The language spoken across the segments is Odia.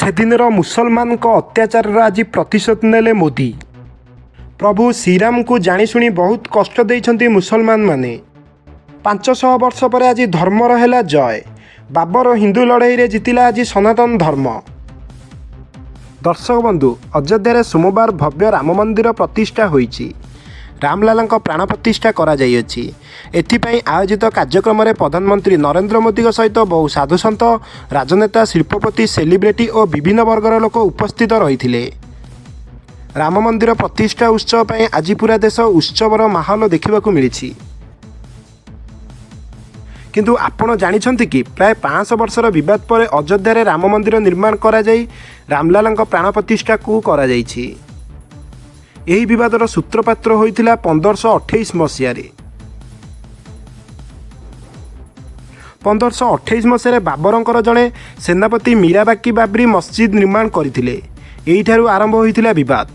ସେଦିନର ମୁସଲମାନଙ୍କ ଅତ୍ୟାଚାରର ଆଜି ପ୍ରତିଶୋଧ ନେଲେ ମୋଦି। ପ୍ରଭୁ ଶ୍ରୀରାମଙ୍କୁ ଜାଣିଶୁଣି ବହୁତ କଷ୍ଟ ଦେଇଛନ୍ତି ମୁସଲମାନମାନେ। 500 ବର୍ଷ ପରେ ଆଜି ଧର୍ମର ହେଲା ଜୟ। ବାବର ହିନ୍ଦୁ ଲଢ଼େଇରେ ଜିତିଲା ଆଜି ସନାତନ ଧର୍ମ। ଦର୍ଶକ ବନ୍ଧୁ, ଅଯୋଧ୍ୟାରେ ସୋମବାର ଭବ୍ୟ ରାମ ମନ୍ଦିର ପ୍ରତିଷ୍ଠା ହୋଇଛି। ରାମଲାଲାଙ୍କ ପ୍ରାଣ ପ୍ରତିଷ୍ଠା କରାଯାଇଅଛି। ଏଥିପାଇଁ ଆୟୋଜିତ କାର୍ଯ୍ୟକ୍ରମରେ ପ୍ରଧାନମନ୍ତ୍ରୀ ନରେନ୍ଦ୍ର ମୋଦିଙ୍କ ସହିତ ବହୁ ସାଧୁସନ୍ଥ, ରାଜନେତା, ଶିଳ୍ପପତି, ସେଲିବ୍ରିଟି ଓ ବିଭିନ୍ନ ବର୍ଗର ଲୋକ ଉପସ୍ଥିତ ରହିଥିଲେ। ରାମ ମନ୍ଦିର ପ୍ରତିଷ୍ଠା ଉତ୍ସବ ପାଇଁ ଆଜି ପୁରା ଦେଶ ଉତ୍ସବର ମାହୋଲ ଦେଖିବାକୁ ମିଳିଛି। କିନ୍ତୁ ଆପଣ ଜାଣିଛନ୍ତି କି, ପ୍ରାୟ 500 ବର୍ଷର ବିବାଦ ପରେ ଅଯୋଧ୍ୟାରେ ରାମ ମନ୍ଦିର ନିର୍ମାଣ କରାଯାଇ ରାମଲାଲାଙ୍କ ପ୍ରାଣ ପ୍ରତିଷ୍ଠାକୁ କରାଯାଇଛି। ଏହି ବିବାଦର ସୂତ୍ରପାତ ହୋଇଥିଲା 1528 ମସିହାରେ। 1528 ମସିହାରେ ବାବରଙ୍କର ଜଣେ ସେନାପତି ମୀରାବାକି ବାବ୍ରି ମସଜିଦ ନିର୍ମାଣ କରିଥିଲେ। ଏହିଠାରୁ ଆରମ୍ଭ ହୋଇଥିଲା ବିବାଦ।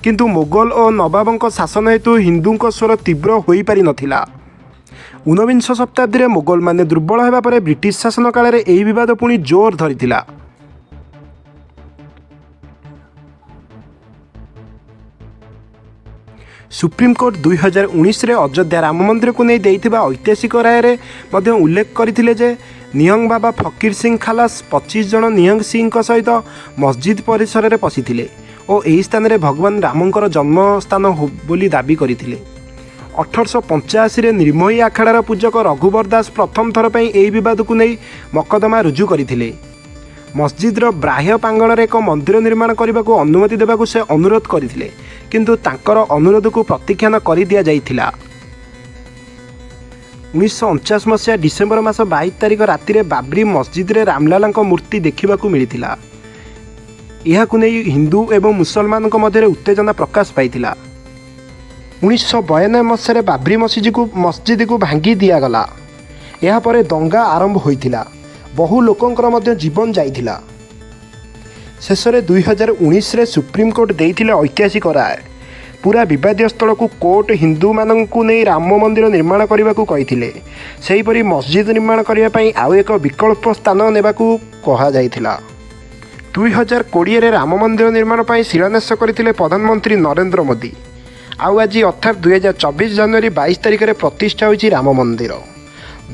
କିନ୍ତୁ ମୋଗଲ ଓ ନବାବଙ୍କ ଶାସନ ହେତୁ ହିନ୍ଦୁଙ୍କ ସ୍ୱର ତୀବ୍ର ହୋଇପାରିନଥିଲା। 19ବିଂଶ ଶତାବ୍ଦୀରେ ମୋଗଲମାନେ ଦୁର୍ବଳ ହେବା ପରେ ବ୍ରିଟିଶ ଶାସନ କାଳରେ ଏହି ବିବାଦ ପୁଣି ଜୋର ଧରିଥିଲା। ସୁପ୍ରିମକୋର୍ଟ 2019ରେ ଅଯୋଧ୍ୟା ରାମ ମନ୍ଦିରକୁ ନେଇ ଦେଇଥିବା ଐତିହାସିକ ରାୟରେ ମଧ୍ୟ ଉଲ୍ଲେଖ କରିଥିଲେ ଯେ, ନିହଙ୍ଗ ବାବା ଫକୀର ସିଂ ଖାଲାସ 25 ଜଣ ନିହଙ୍ଗ ସିଂଙ୍କ ସହିତ ମସଜିଦ ପରିସରରେ ପଶିଥିଲେ ଓ ଏହି ସ୍ଥାନରେ ଭଗବାନ ରାମଙ୍କର ଜନ୍ମ ସ୍ଥାନ ବୋଲି ଦାବି କରିଥିଲେ। 1885ରେ ନିର୍ମୋହୀ ଆଖଡ଼ାର ପୂଜକ ରଘୁବର ଦାସ ପ୍ରଥମ ଥର ପାଇଁ ଏହି ବିବାଦକୁ ନେଇ ମକଦ୍ଦମା ରୁଜୁ କରିଥିଲେ। ମସଜିଦର ବାହ୍ୟ ପ୍ରାଙ୍ଗଣରେ ଏକ ମନ୍ଦିର ନିର୍ମାଣ କରିବାକୁ ଅନୁମତି ଦେବାକୁ ସେ ଅନୁରୋଧ କରିଥିଲେ। କିନ୍ତୁ ତାଙ୍କର ଅନୁରୋଧକୁ ପ୍ରତ୍ୟାଖ୍ୟାନ କରିଦିଆଯାଇଥିଲା। 1949 ମସିହା ଡିସେମ୍ବର ମାସ 22 ତାରିଖ ରାତିରେ ବାବ୍ରି ମସଜିଦରେ ରାମଲାଲାଙ୍କ ମୂର୍ତ୍ତି ଦେଖିବାକୁ ମିଳିଥିଲା। ଏହାକୁ ନେଇ ହିନ୍ଦୁ ଏବଂ ମୁସଲମାନଙ୍କ ମଧ୍ୟରେ ଉତ୍ତେଜନା ପ୍ରକାଶ ପାଇଥିଲା। 1992 ମସିହାରେ ବାବ୍ରି ମସଜିଦକୁ ଭାଙ୍ଗି ଦିଆଗଲା। ଏହାପରେ ଦଙ୍ଗା ଆରମ୍ଭ ହୋଇଥିଲା। ବହୁ ଲୋକଙ୍କର ମଧ୍ୟ ଜୀବନ ଯାଇଥିଲା। ଶେଷରେ 2019ରେ ସୁପ୍ରିମକୋର୍ଟ ଦେଇଥିଲେ ଐତିହାସିକ ରାୟ। ପୁରା ବିବାଦୀୟ ସ୍ଥଳକୁ କୋର୍ଟ ହିନ୍ଦୁମାନଙ୍କୁ ନେଇ ରାମ ମନ୍ଦିର ନିର୍ମାଣ କରିବାକୁ କହିଥିଲେ। ସେହିପରି ମସଜିଦ ନିର୍ମାଣ କରିବା ପାଇଁ ଆଉ ଏକ ବିକଳ୍ପ ସ୍ଥାନ ନେବାକୁ କୁହାଯାଇଥିଲା। 2020ରେ ରାମ ମନ୍ଦିର ନିର୍ମାଣ ପାଇଁ ଶିଳାନ୍ୟାସ କରିଥିଲେ ପ୍ରଧାନମନ୍ତ୍ରୀ ନରେନ୍ଦ୍ର ମୋଦି। ଆଉ ଆଜି ଅର୍ଥାତ୍ 2024 ଜାନୁଆରୀ 22 ତାରିଖରେ ପ୍ରତିଷ୍ଠା ହୋଇଛି ରାମ ମନ୍ଦିର।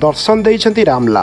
ଦର୍ଶନ ଦେଇଛନ୍ତି ରାମଲାଲ।